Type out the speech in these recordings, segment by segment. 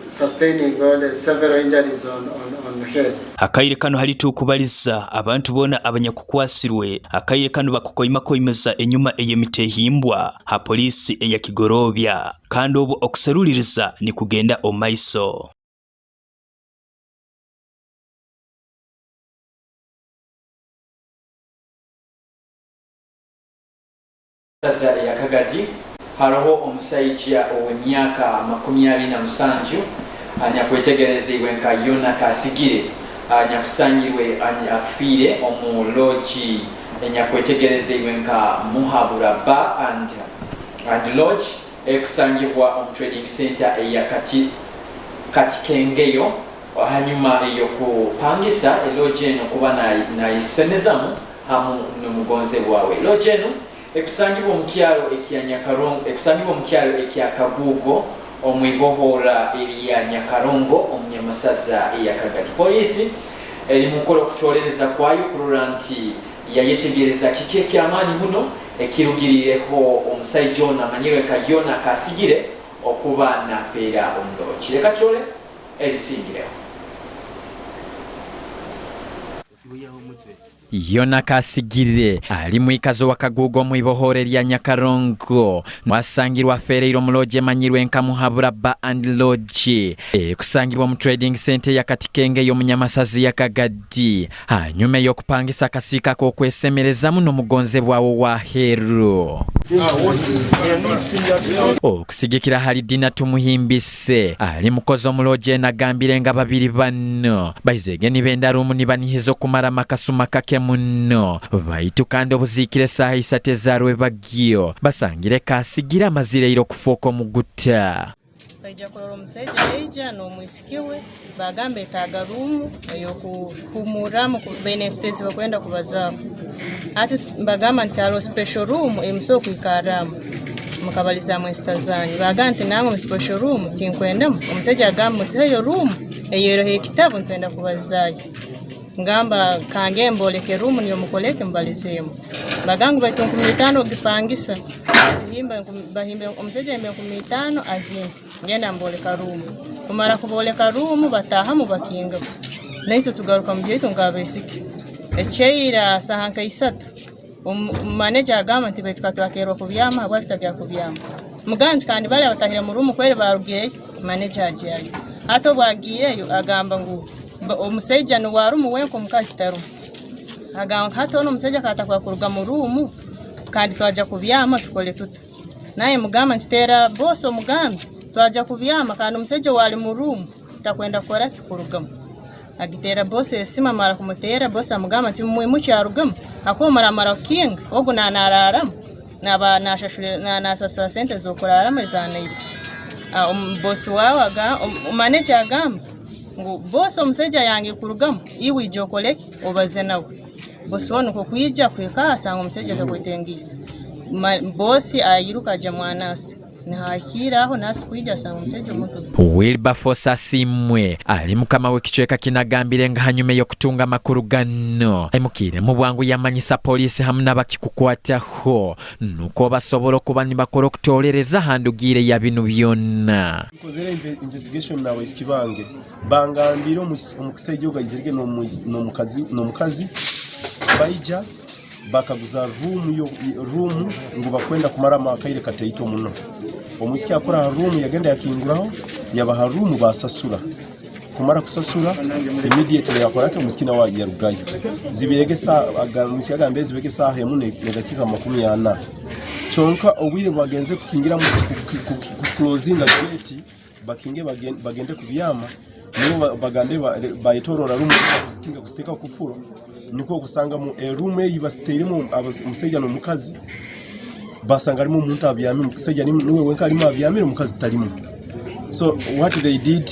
sustaining all the several injuries on, on, on head. Akaire kanu hali tukubaliza abantu boona abanyakukwasirwe akaire kanu bakukoimakoimeza enyuma ey'emitehimbwa ha poliisi eya Kigorobya kandi obu okuseruliriza nikugenda omu maiso. Saza eya Kagadi haroho omusaija ow'emyaka 27 anyakwetegereziibwe nka Yona Kasigire anyakusangirwe afiire omu loogi enyakwetegereziibwe nka Muhabura Bar and and Lodge ekusangibwa omu Trading Centre eya Katikengeyo hanyuma ey'okupangisa eloogi enu kuba nayisemezamu hamu n'omugonzebwa we. Loogi enu Ekusangibwa omu kyaro ekya Nyakarongo Ekusangibwa omu kyaro ekya Kaguugo omu ibohoora erya Nyakarongo omu Nyamasaza eya Kagadi. Poliisi eri mukukora okutoorereza kwayo kurora nti yayetegereza kiki eky'amaani muno ekirugiriireho omusaija onu amanyirwe nka Yona Kasigire okuba nafeera omu loogi. Leka turole ebisingireho. Yona Kasigire ali mwikazi owa Kaguugo omu ibohoora erya Nyakarongo asangirwe afeereire omu loogi emanyirwe nka Muhabura Bar and Lodge ekusangibwa omu Trading Centre eya Katikenge ey'omu Nyamasazi ya Kagadi hanyuma ey'okupangisa akasiika ak'okwesemerezamu n'omugonzebwawe ow'aheeru. Okusigikira ahari Dina Tumuhimbise ali mukozi omu loogi enu agambire ngu ababiri banu Baizege nibenda ruumu nibanihiza okumaramu akasuma kake muno. Baitu kandi obuziikire esaaha isatu eza rwebagyo, basangire Kaasigire amazire ira okufooka omuguta. Baija kurora omusaija yaija n'omwisiki we, baagamba betaaga ruumu ey'okuhuumurramu baine ensita ezi bakwenda kubazaaho. Hati mbagamba nti haroho special room ei musobora kwikarramu mukabalizaamu ensita zanyu. Baagamba nti nangwa omu special room tinkwendamu, omusaija yagamba mutuheyo ruumu Eyeroho ekitabu nitwenda kubazaayo. Ngamba kange mboleke ruumu niyo mukoleki mubalizeemu. Bagamba ngu baitu 5000 ogipangisa. Zihimba bahimba omusaija ahimba 5000 azimpa. Ngenda mboleka ruumu. Kumara kuboleka ruumu bataahamu bakinga. Naitwe tugaruka mu byaitu nk'abaisiki. Ekyaira saaha nka isatu, maneja agamba nti baitu katwakerwa kubyama habwaki tutagenda kubyama. Mugamba nti kandi bali abatahire mu ruumu kweri barugireyo. Maneja agyayo. Hati obu agiireyo agamba ngu omusaija nuwe arumu wenka omukazi tarumu. Agamba ngu hati onu omusaija akaba atakwenda kuruga mu ruumu kandi twagya kubyama tukole tuta? Naanye mugamba nti teera boosi omugambe twagya kubyama kandi omusaija owaali mu ruumu takwenda kukora ki? Kurugamu. Agiteera boosi esimu amara kumuteera boosi amugamba nti mumwimukye arugemu ahakuba muramara kukinga ogu naaba naraaramu. Naaba naasasura sente z'okuraaramu eza naiti. Bosi waawe, maneja agamba ngu bosi omusaija ayangire kurugamu, iwe ija okole ki? Obaze nawe. Bosi we nikwo kwija kuhika aho asanga omusaija takwete engaisa. Bosi airuka aja mwa naasi. Nihakiira aho naasi kwija asanga omusaija omuto. Wilberforce Asiimwe ali mukama w'ekicweka kinu agambire ngu hanyuma ey'okutunga amakuru ganu, aimukiiremu bwangu yamanyisa poliisi hamu n'abakikukwataho nukwo basobole okuba nibakora okutoorereza ha ndugiire ya binu byona. Nkozire investigation n'abaisiki bange bangambiire omusaija ogu aizirege n'omukazi baija bakaguza ruumu ngu bakwenda kumaramu akaire kataito muno. Omwisiki akora aha ruumu yagenda yakinguraho yabaha ruumu basasura. Kumara kusasura immediately yakora ki omwisiki nawe yarugayo. Zibaire omwisiki agambire zibaire esaaha emu n'edakiika 40. Kyonka obwire bwagenzire kukingiramu kukulozinga geeti bakinge bagende kubyama nibo bagambe bayetorora ruumu kuzikinga kuziteekaho kufuro nikwo okusangamu eruumu ei baziteiremu omusaija n'omukazi basanga harimu omuntu abyami omusaija niwe wenka arimu abyamire omukazi tarimu so what they did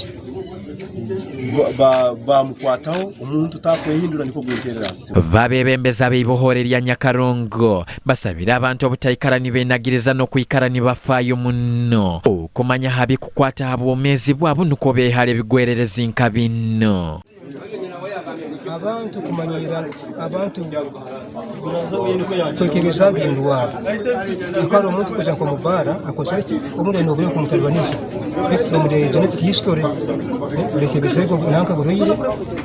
bamukwataho omuntu takwehindura nikwo kunterera aha simu. Babebembezi ab'eibohoora erya Nyakarongo basabire abantu obutaikara nibenagiriza n'okwikara nibafaayo muno okumanya aha bikukwata aha bwomeezi bwabo nukwo behare ebigwererezi nka binu. Abantu kumanyirra abantu kwekebezaaga endwara. Akaba omuntu kwija nk'omu bbaara akozere ki? Obundi oine obulemu kumutalibaniza. Beitu from the genetic history bekebeze nanka oburwaire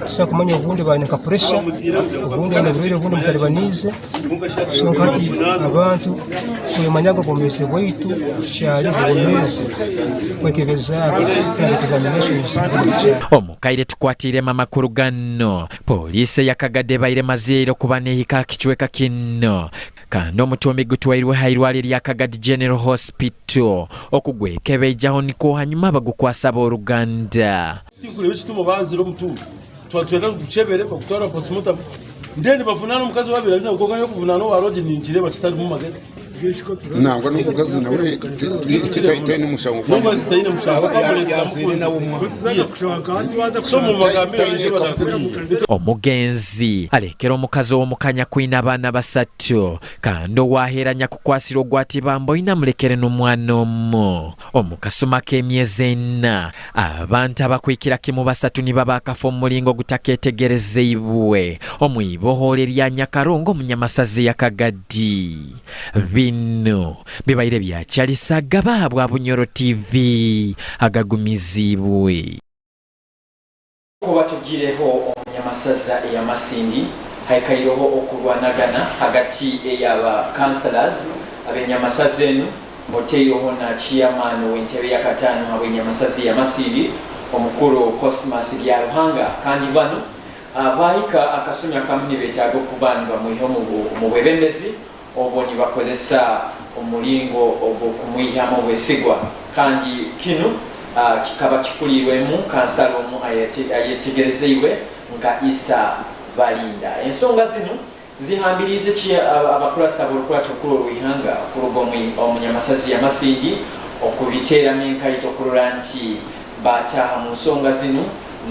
tusobola kumanya obundi baine nka pressure, obundi aine oburwaire obundi obutaribaniize. So nka hati abantu twemanyaga obwomeezi bwaitu tukyali bwomeezi kwekebezaaga kufuna examinations buri kyaro. Omukaire tukwatiiremu amakuru gano, Poliisi eya Kagadi ebaire emaziire okuba nehika aha kicweka kinu Kandi omutumbi gutwairwe ha irwariro erya Kagadi General Hospital okugwekebeijaho nikwo hanyuma bagukwasa ab'oruganda. Tinkureeba ekituma baazire omutumbi twatwenda tugukyebere bagutware aha postmortem then bavunaane omukazi owaabaire ari nawe kwonka nyowe kuvunaana owa road ninkireeba kitarimu magezi. Nangwa n'omukazi nawe taine mushango N'omukazi taine mushango akamuretsire amukunzire. Yes. So mubagambire baije barakuriya. Omugenzi alekere omukazi ow'omuka anyakwine abaana basatu, kandi owaaheera anyakukwasirwe ogwa Tibamboine amulekere n'omwana omu. Omu kasumi ak'emyezi ena, abantu abakwikira kimu basatu nibo abaakafa omu mulingo ogutakeetegerezeibwe omu ibohooro erya Nyakarongo omu Nyamasaza eya Kagadi. Binu bibaire bya Charles Agaba ahabwa Bunyoro TV agagumiziibwe. Ku batugireho omu Nyamasaza eya Masindi, haikaireho okurwanagana hagati eya ba councillors abe Nyamasaza enu oteireho na chairman w'entebe yakataano habwe Nyamasaza eya Masindi omukuru Cosmas Byaruhanga kandi banu bahika akasumi akamu nibetaaga okuba nibamwiha omu bwebembezi obwo nibakozesa omulingo ogw'okumwihamu obwesigwa kandi kinu kikaba kikuliirwemu kansala omu ayetegerezeibwe nka Issa Balinda. Ensonga zinu zihambiriize ki abakurasi ab'orukurata orukuru orw'ihanga kuruga omu Nyamasazi ya Masindi okubiteeramu enkaito kurora nti baataaha mu nsonga zinu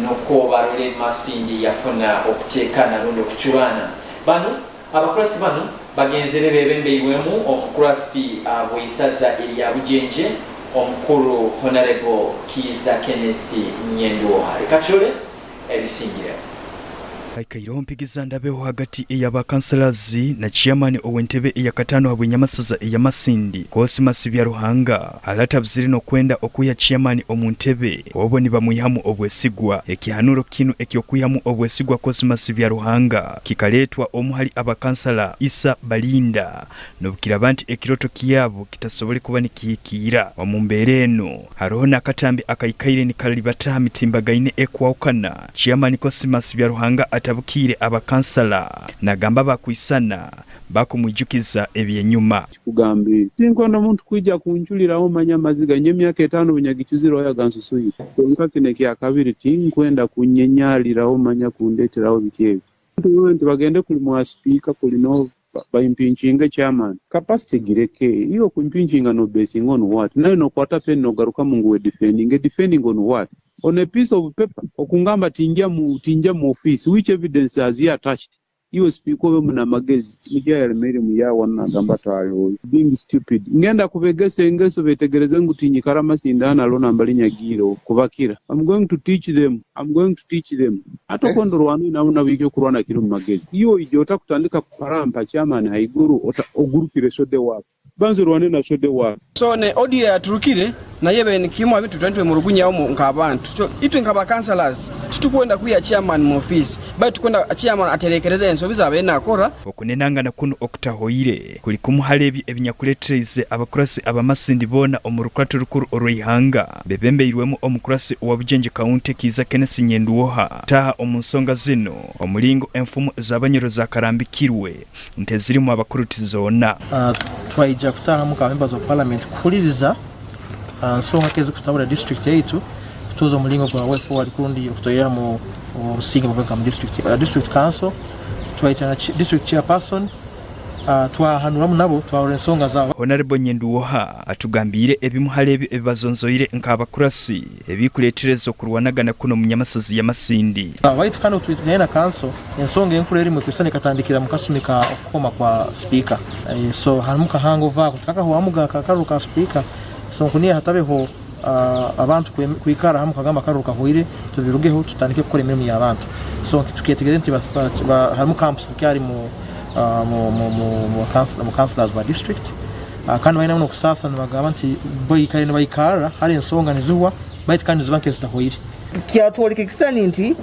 nukwo barole Masindi yafuna okuteekana rundi okucuraana. Banu Abakurasi banu bagenzere bebembeirwemu omukurasi w'eisaza erya Bugyenje omukuru Honarebo Kiiza Kenneth Nyendwoha. Reka turole ebisingireho. Haikaireho mpigiza ndabeho hagati eya ba councillors na chairman ow'entebe eyakataano habw'enyamasaza eya Masindi, Cosmas Byaruhanga alatabzire n'okwenda okwiha chairman omu ntebe obwo nibamwihamu obwesigwa. Ekihanuro kinu eky'okwihamu obwesigwa Cosmas Byaruhanga Kikaleetwa omu hali abakansala Issa Balinda n'obukiraaba nti ekirooto kyabo kitasobole kuba nikihikiira. Omu mbeera enu, haroho n'akatambi akaikaire nikalibata ha mitimbagaine ekwahukana, Chairman Cosmas Byaruhanga atabukiire abakansala nagamba bakwisana bakumwijukiza eby'enyuma. Kikugambire. Tinkwenda muntu kwija kuncuriraho manya amaziga nyowe emyaka etano obu nyagicuzireho yagansusuire. Kwonka kinu ekyakabiri tinkwenda kunyenyariraho manya kundeteraho biki ebi. Abantu nti bagende kuli mwa sipiika kuli no ba impinchinge chairman. Capacity gireke. Iwe ku impinchinga no basing on what? Nawe nokwata pen nogarukamu ngu we defending. Defending on what? On a piece of paper. Okungamba tinja mu tinja mu office. Which evidence has he attached? Iwe sipiika obe munamagezi. Mujaya alemeire muyawa nagamba ati oyo being stupid. Ngenda kubegesa engeso betegereze ngu tinyikara masindano alone mbali nyagiire kubakira. I'm going to teach them. I'm going to teach them. Hati okwenda orwane nabo nabo oije okurwana kiri omu magezi. Iwe oija ota kutandika kuparampa chairman haiguru ota ogurukire shode wapi. Banza orwane na shode wapi. So ne audio eyaturukire nayo ebaire nikimu aha bintu twena nitwemurugunyaho nk'abantu. So itwe nka ba councillors titukwenda kwiha chairman mu office baitu tukwenda chairman aterekereze ensobi zabaire nakora. Okunenangana kunu okutahoire kuri kumu hali ebyo ebinyakuletereize abakurasi abamasindi boona omu rukurato rukuru orw'eihanga bebembeirwemu omukurasi owa Bugyenje County Kiiza Kenneth Nyenduoha kutaaha omu nsonga zinu omuringo enfumu z'Abanyoro zakarambikirwe nti ezirimu abakuru tizoona. Twaija kutaahamu nka members of parliament kuhuririza nsonga nk'ezikutabura district yaitu kutuuza omuringo gwa way forward kurundi okutoihamu obusinge bwonka mu district. District council twaija na district chairperson twahanuramu nabo twahurira ensonga zaabo. Honarebo Nyenduwoha atugambiire ebimu hali ebyo ebibazonzoire nk'abakurasi ebikuletereza okurwanagana kunu omu nyamasozi ya Masindi. Baitu kandi obutwikaire na kanso, ensonga enkuru erimu ekwisana ekatandikira mu kasumi ka okukoma kwa sipiika. So harimu kahango ako tikakahwamuga akaruru ka sipiika. So nkuniha hatabeho abantu kwikara hamu kagamba akaruru kahwaire tubirugeho tutandike kukora emirimo y'abantu. So tukyetegereza nti harimu camps zikyali mu councillors ba district. Kandi bainemu n'okusaasa nibagamba nti baikaire nibaikarra hare ensonga nizihwa baitu kandi niziba nk'ezitahwaire. Kyatwoleka ekisisani nti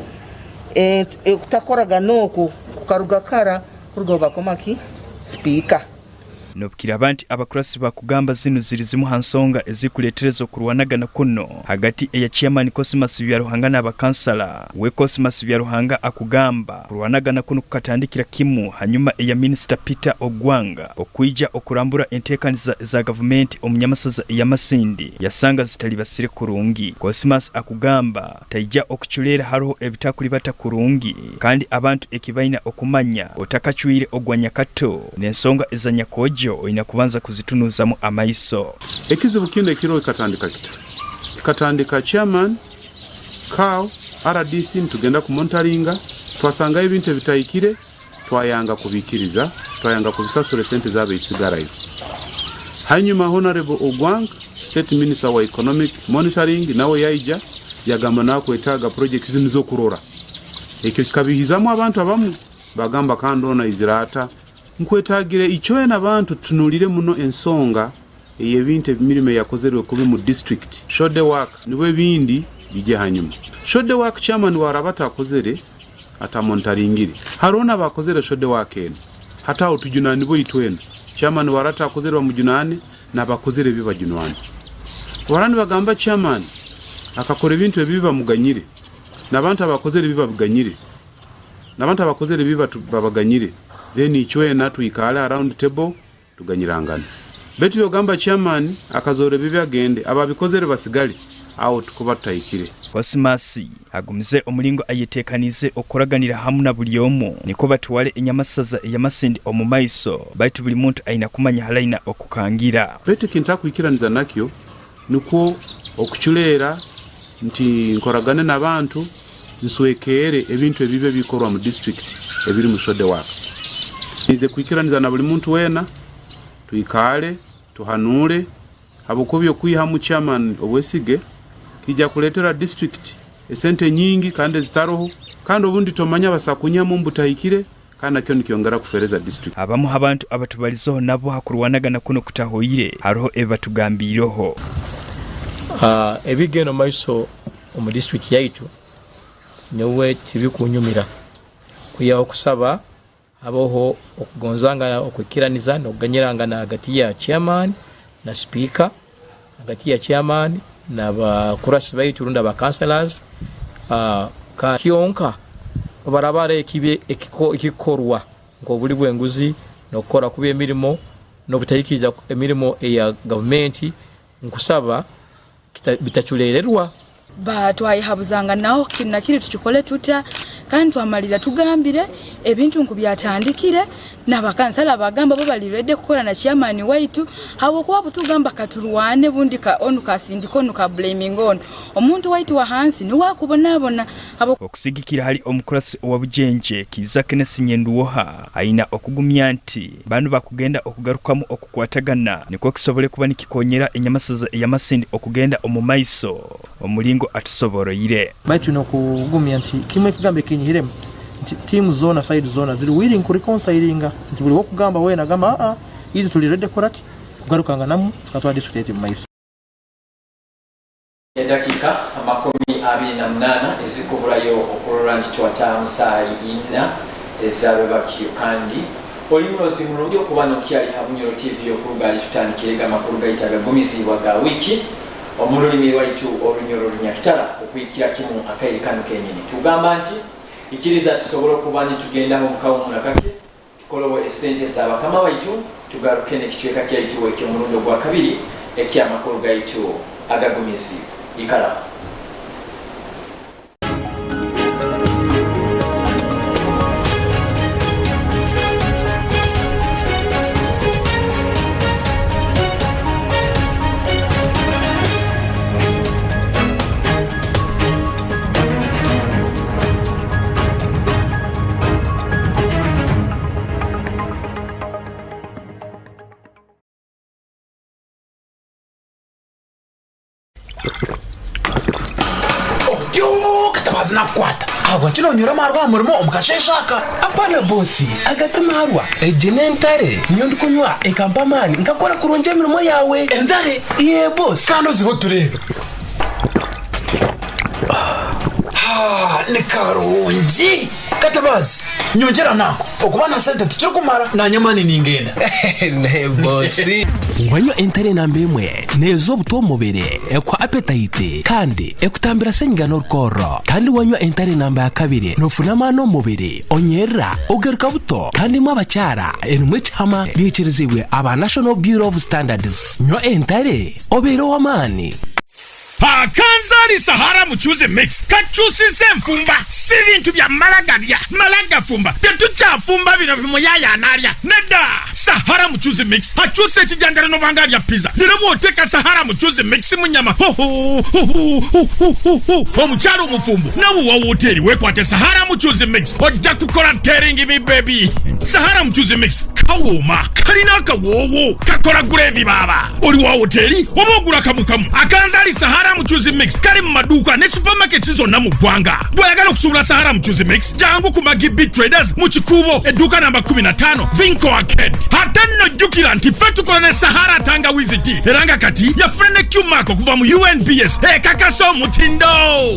okutakoragana oku kukaruga kara kuruga obu bakoma ki sipiika. Nobukiraaba nti abakurasi bakugamba zinu ziri zimu ha nsonga ezikuletereza okurwanagana kuno hagati eya Chairman Cosmas Byaruhanga n'abakansala we, Cosmas Byaruhanga akugamba kurwanagana kunu kukatandikira kimu hanyuma eya Minisita Peter Ogwang okwija okurambura entekaniza za gavumenti omu nyamasaza eya Masindi yasanga zitalibasire kurungi. Cosmas akugamba Taija okuculeera haroho ebitakulibata kurungi, kandi abantu eki baina okumanya, otakacwire ogwa nyakato, n'ensonga eza nyakoojo oina kubanza kuzitunuuzamu amaiso. Ekizibu kinu ekiroho kikatandika kita? Kikatandika chairman, CAO, rdc nitugenda kumonitaringa twasangayo ebintu ebitahikire twayanga kubikiriza, twayanga kubisasura esente zabo ezisigarayo. Hanyuma Honourable Ogwang, State Minister wa Economic Monitoring nawe yaija yagamba nakwetaaga projects zinu zokurora. Ekyo kikabihizamu abantu abamu bagamba kandi onu aizire ata? Nkwetagire ichwena abantu tutunulire muno ensonga eyebintu emirimo eyakozerwe kubi mu district. Shoddy work nibwo ebindi bije hanyuma. Shoddy work chairman waraba atakozere atamonitaringire. Haroho n'abakozere shoddy work enu. Hati aho tujunanibwe itwena. Chairman wara atakozere bamujunane, n'abakozere ebi bajunwane. Baraba nibagamba chairman akakora ebintu ebibi bamuganyire, n'abantu abakozere ebi babiganyire, n'abantu abakozere ebi babaganyire, then icwena twikaale ha round table Tuganyirangana. Beitu yogamba chairman akazoora ebibi agende, ababikozere basigale, aho tukuba tutahikire. Cosmas agumize omulingo ayetekaniize okukuraganira hamu na buli omu nikwo batwale enyamasaza eyamasindi omu maiso baitu buli muntu aina kumanya halaina okukangira. Beitu eki ntakwikiraniza nakyo nikwo okuculeera nti nkoragane n'abantu nswekeere ebintu ebibi ebikorwa mu disiturikiti ebiri mu shoddy work. Niize kwikiraniza na buli muntu weena twikaale tuhanuure habwokuba eby'okwihamu chairman obwesige kiija kuleetera disiturikiti esente nyingi kandi ezitaroho kandi obundi tomanya basobola kunyihamu omu butahikire kandi nakyo nikyongera kufereza district. Abamu ha bantu abatubalizeho nabo ha kurwanagana kunu okutahoire haroho ebibatugambiireho. Ebigenda omu maiso omu disiturikiti yaitu nyowe tibikunyumira kwihaho okusaba habeho okugonzangana, okwikiraniza n'okuganyirangana hagati ya chairman na sipiika, hagati ya chairman n'abakurasi baitu rundi aba councillors kyonka obu haraaba hariho ekibi ekikukorwa nk'obuli bw'enguzi n'okukora kubi emirimo n'obutahikiriza emirimo eya gavumenti nkusaba bitaculererwa. Twayehabuzanganaho kinu na kiri tukikole tuta kandi twamalira tugambire ebintu nku byatandikire nabakansala bagamba bo bali ready kukora na chairman waitu habwokuba butugamba katurwane bundi ka onu kasindika onu ka blaminga onu omuntu waitu wahansi nuwe akubonabona. Okusigikira hali omukurasi owa Bujenje Kiiza Kenneth Nyenduwoha aina okugumya nti banu bakugenda okugarukamu okukwatagana nikwo kisobole kuba nikikonyera enyamasaza eya Masindi okugenda omu maiso omulingo atusoboroire. Baitu twine okugumya nti kimwe ekigambo ekinyihiremu nti tiimu zoona side zoona ziri willing ku reconcilinga nti buri wokugamba weena agamba aa itwe turi ready kukoraki kugarukanganamu tukatwara district yaitu mumaiso. Edakiika 28 ezikuburayo okurora nti twataaha mu saaha ina ezarwebakyo kandi oli murozi murungi okuba nokyali ha Bunyoro TV okuruga hali tutandikirege amakuru gaitu agagumiziibwe aga wiiki omu rulimi rwaitu Orunyoro Orunyakitara okuhikira kimu akaire kanu kenyini. Tugamba nti ikiriza tusobole okuba nitugendaho omu kawumura kake Tukoloho esente za bakama baitu, tugaruke n'ekicweka kyaitu eky'omurundi ogwakabiri eky'amakuru gaitu agagumiziibwe. Ikaraho. Otyo Katabaazi nakukwata. Ahabwaki noonywera amaarwa aha murimo omu kasheeshe aka? Apana bosi, aga ti maarwa. Egi n'entare. Niyo ndikunywa ekampa amaani nkakora kurungi emirimo yaawe. Entare? Yee bosi. Kandi ozihe otureebe. Haa, ni karungi! Katabaazi, nyongyera n'ako. Okuba na sente tikirikumara, naanye amaani ningenda. Naye bosi. Wanywa entare enamba emwe, neeza obutwa omu mubiri, ekuha apetayiti, kandi ekutambira senyiga n'orukoororo. Kandi wanywa entare enamba ya kabiri, noofuna amaani omu mubiri, onyerera, ogaruka buto, kandi imwe abakyara, erimu ekihama, byaikiriziibwe aba National Bureau of Standards. Nywa entare, obeere ow'amaani. Akanzaali Sahara Mucuuzi Mix kakyusiza enfumba, si bintu bya mala galya mala gafumba, tetukyafumba bino bi muyaaye anaalya nedda. Sahara Mucuuzi Mix akyusa ekijanjalo noba nga alya pizza leero bw'oteeka Sahara Mucuuzi Mix mu nyama hohohohohohoho. Omukyala omufumbo nawe owa woteeri weekwate Sahara Mucuuzi Mix ojja kukola telling me baby. Sahara Mucuuzi Mix kawooma, kalina akawoowo, kakola guleevi baaba. Oli wa woteeri oba ogula kamu kamu? Akanzaali Sahara Muchuzi Mix kali mu maduuka ne supamaketi zonna mu ggwanga. Bw'oyagala okusuubula Sahara Muchuzi Mix, jangu ku Maggie B Traders mu Kikuubo, edduuka namba 15, Vinco Arcade. Ate nno jjukira nti ffe tukola ne Sahara Tangawizi Tea era nga kati yafuna ne Q-Mark okuva mu UNBS ekakasa omutindo.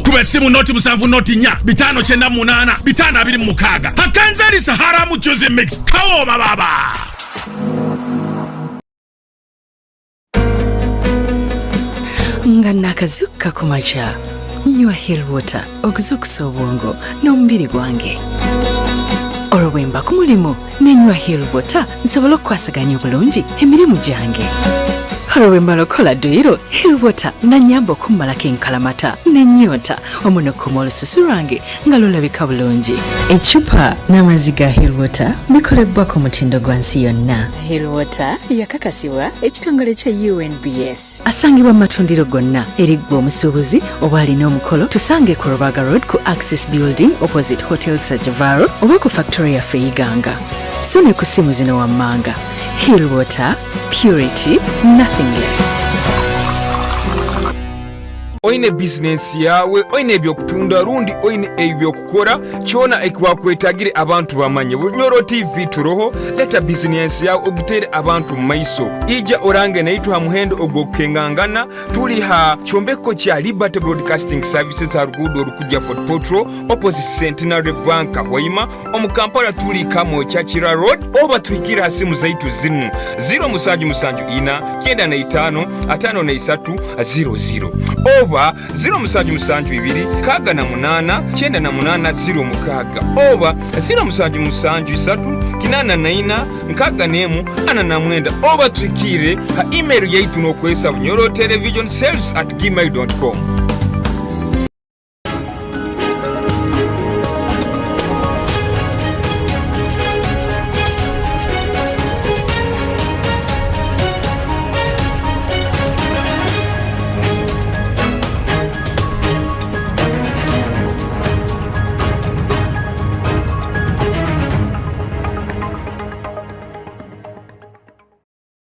Kuba essimu noti musanvu noti nnya bitaano kyenda munaana bitaano abiri mu mukaaga. Akanzaali Sahara Muchuzi Mix kawooma baaba. Nga nakazuukuka ku makya, nywa Hill Water okuzuukusa obwongo n'omubiri gwange. Olwo bwe mba ku mulimu ne nywa Hill Water nsobole okukwasaganya obulungi emirimu gyange. Olwo bwe mmala okukola dduyiro, Hill Water nannyamba okummalako enkalamata n'ennyonta wamu n'okukuuma olususu lwange nga lulabika bulungi. Eccupa n'amazzi ga Hill Water bikolebbwa ku mutindo gwa nsi yonna. Hill Water yakakasibwa ekitongole kya UNBS. Asangibwa mu matundiro gonna eri ggwe omusuubuzi oba alina omukolo tusange ku Rubaga Road ku Axis Building opposite Hotel Sajavaro oba ku factory yaffe Iganga. So ne ku ssimu zino wammanga. Hill Water, purity, nothing less. Oine bizinensi yaawe, oine eby'okutunda rundi oine eby'okukora, kyona eki wakwetagire abantu bamanye. Bunyoro TV turoho, leta bizinensi yaawe ogiteere abantu mu maiso. Ija orange naitwe ha muhendo ogw'okukengangana. Tuli ha kyombeko kya Liberty Broadcasting Services ha ruguudo orukugya Fort Portal opposite Centenary Bank Hoima. Omu Kampala tuli Kamwokya Kira Road oba tuhikire ha simu zaitu zinu 0774 95 53 00 oba 0772 68 98 06 oba 0773 84 61 49 oba tuhikire ha email yaitu n'okwesa bunyoro television sales at gmail.com.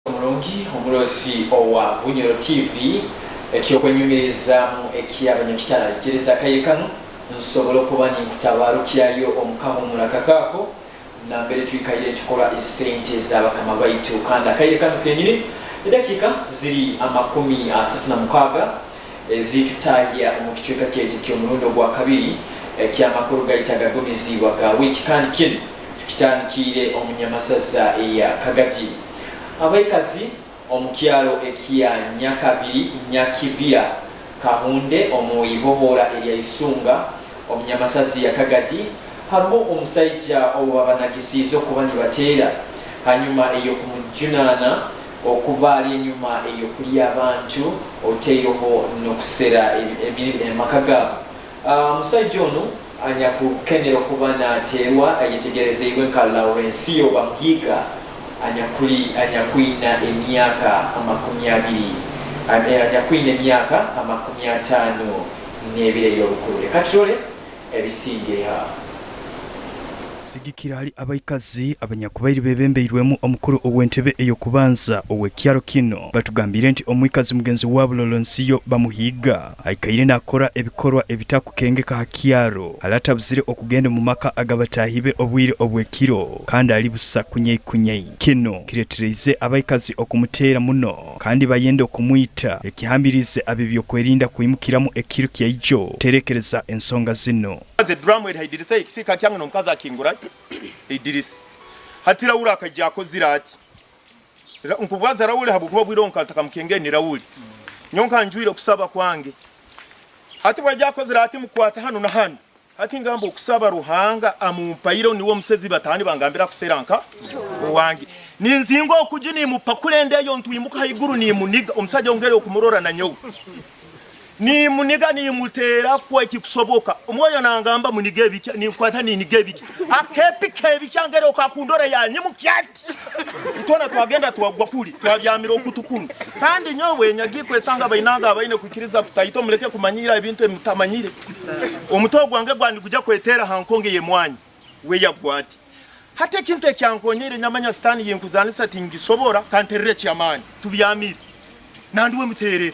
Omurungi omurosi owa Bunyoro TV eky'okwenyumirizaamu eky'abanyakitara ikiriza akaire kanu nsobole okuba ninkutabarukyayo omu kahumura kakaako nambere twikaire nitukora esente z'abakama baitu kandi akaire kanu kenyini edakiika ziri 36 ezitutahya omu kicweka kyaitu eky'omurundi ogwakabiri eky'amakuru gaitu agagumiziibwe aga wiiki kandi kinu Tukitandikiire omu Nyamasaza eya Kagadi. Abaikazi omu kyaro ekya Nyakabiri, Nyakibira, Kahunde omu ihohoora erya Isunga omu Nyamasaza eya Kagadi haruho omusaija ou babanagisiize okuba nibateera hanyuma ey'okumujunaana okuba ali enyuma ey'okulya abantu otaireho n'okusera amaka gaabo. Omusaija onu anyakukenera okuba nateerwa ayetegerezeibwe nka Laurencio Bamuhiga anyakuli anyakwina emyaka 20 anyakwina emyaka 52 ey'obukuru. Leka turole ebisingireho aho. Kusigikira hali abaikazi abanyakubaire bebembeirwemu omukuru ow'entebe ey'okubanza ow'ekyaro kino, batugambire nti omwikazi mugenzi waabo Lolonsiyo Bamuhiga aikaire nakora ebikorwa ebitakukengeka ha kyaro, alatabuzire okugenda omu maka ag'abataahi be obwire obw'ekiro kandi ali busa kunyei kunyei. Kinu kiretereize abaikazi okumuteera muno kandi bayenda okumwita, ekihambiriize ab'ebyokwerinda kwimukiramu ekiro kyaijo kuterekereza ensonga zinu. Omukazi eduramu eri ha idirisa y'ekisiika kyange n'omukazi akingura edirisa. Hati Rauli akaija akozire ati, Nkubaza Rauli habwokuba obwire obu nkaba ntakamukengere ni Rauli. Nyowe nkaba njwire okusaba kwange. Hati bwaija akozire ati mukwata hanu na hanu. Hati ngamba okusaba Ruhanga amumpaire niwe omusezi batahani bangambira kusera nka owange. Ninzinga okuju nimupakura endeyo ntwimuka haiguru nimuniga omusaija ongere okumurora nanyowe. Nimuniga nimuteera kwo ekikusoboka. Omwoyo nangamba muniga ebikya ninkwata niniga ebikya. Akepika ebikya ngere okakundora yanyimukya ati. Itwena twagenda twagwa kuli twabyamira okutu kunu. Kandi nyowe nyagikwesanga bainange abaine kwikiriza kutaito muleke kumanyiira ebintu ebimutamanyire. Omutwe gwange gwali nigugya kweteera ha nkonge y'emwanyi. We yagwa ati. Hati ekintu ekyankonyeire nyamanya sitaani yinkuzanisa tingisobora kanterere ekyamaani. Tubyamire. Nandi we muterere.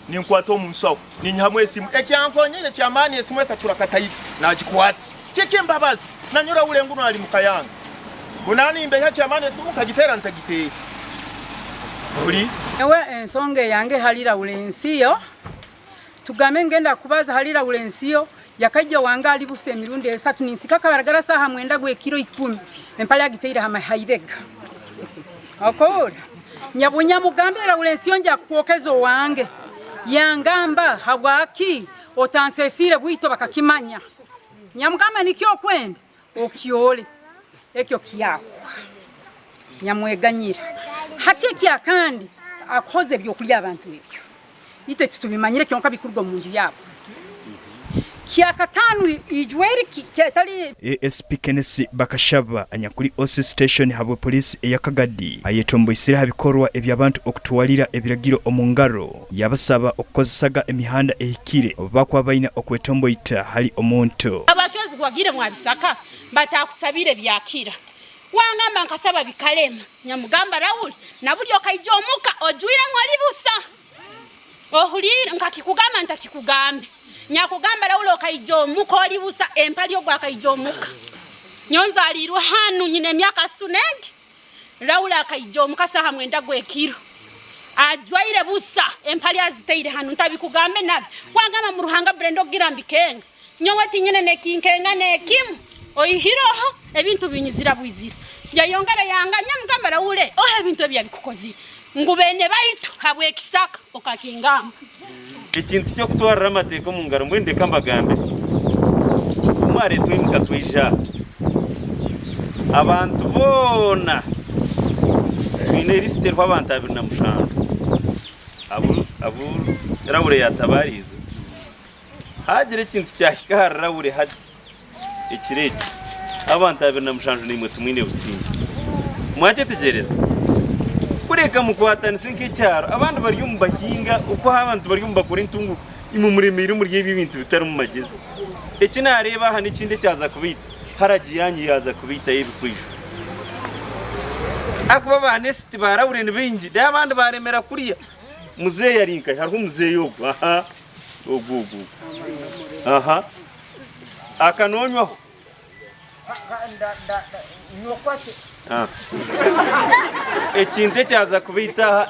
Ninkwata omu nsaho ninyihamu esimu. Ekyankonyeire kyamaani esimu ekacura kataito nagikwata. Kiki Mbabazi? Nanye Raul engunu ali muka yange. Ngu nanimbeha kyamaani esimu nkagiteera ntagiteere. Oli. Nyowe ensonga eyange hali Laurensiyo, tugambe ngenda kubaza hali Laurensiyo, yakaija owange ali busa emirundi esatu ninsika akabaragara saaha mwenda gw'ekiro ikumi, empale agitaire ha ibega. Okoora nyabunya mugambire Laurensiyo nja kukwokeza owange. Yangamba habwaki otansesiire bwito bakakimanya. Nyamugamba nikyo okwenda okyole. Ekyo kyahwa. Nyamweganyira. Hati ekyakandi akuhoza ebyokulya abantu ebyo. Itwe titubimanyire kyonka bikuruga omu nju yabo. Kyakataano ijweri tali. ASP Kenneth Bakashaba anyakuli OC Station habwe poliisi eya Kagadi ayetomboisire ha bikorwa eby'abantu okutwalira ebiragiro omu ngaro yabasaba okukozesaga emihanda ehikire obu bakuba baine okwetomboita hali omuntu. Abaswezi gwagire mwabisaka batakusabire byakira wangamba nkasaba bikalema nyamugamba Raul nabuli okaija omuka ojwiremu oli busa ohuliire nkakikugamba ntakikugambe nyakugamba Raul okaija omuka oli busa empali ogu akaija omuka nyowe nzaliirwe hanu nyine emyaka asatu nengi Raul akaija omuka saaha mwenda gwekiro ajwaire busa empali azitaire hanu ntabikugambe nabi wangamba mu Ruhanga Brenda ogira mbikenga Nyowe tinyine nekinkenga nekimu oihireho ebintu binyizira bwizira. Yayongera yanganya mugamba Raule oha ebintu ebi yabikukozire ngu bene baitu habwekisaka okakingamba. Ekintu ky'okutwarira amateeka omu ngaro mbwenu ndeka mbagambire. Ku mwareetwa imuka twaija aha, abantu boona twine lisiti eriho abantu 27 abu Raule yaatabaariize. Haagira ekintu kyahika ahari Raule hati, ekiro eki, abantu 27 naimwe timwine busingye. Mwakyetegyereza? Kureka mukwatanise nk'ekyaro, abandi bari omu bahinga, okwo abantu bari omu bakora entunguka, imwe muremeire omuri ebyo ebintu bitarimu magyezi. Eki naareeba aha n'ekindi ekyaza kubaita, haragi yaanyu yaaza kubaitayo ebikwijo. Ahakuba ba Nesiti ba Raule ni baingi, reero abandi baaremera kuriya. Muzeeyi ari nkahi? Hariho omuzeeyi ogwo, aha. Ogu ogu. Aha. Aka nonywaho? Ah. Ekintu ekyaza kubaita aha.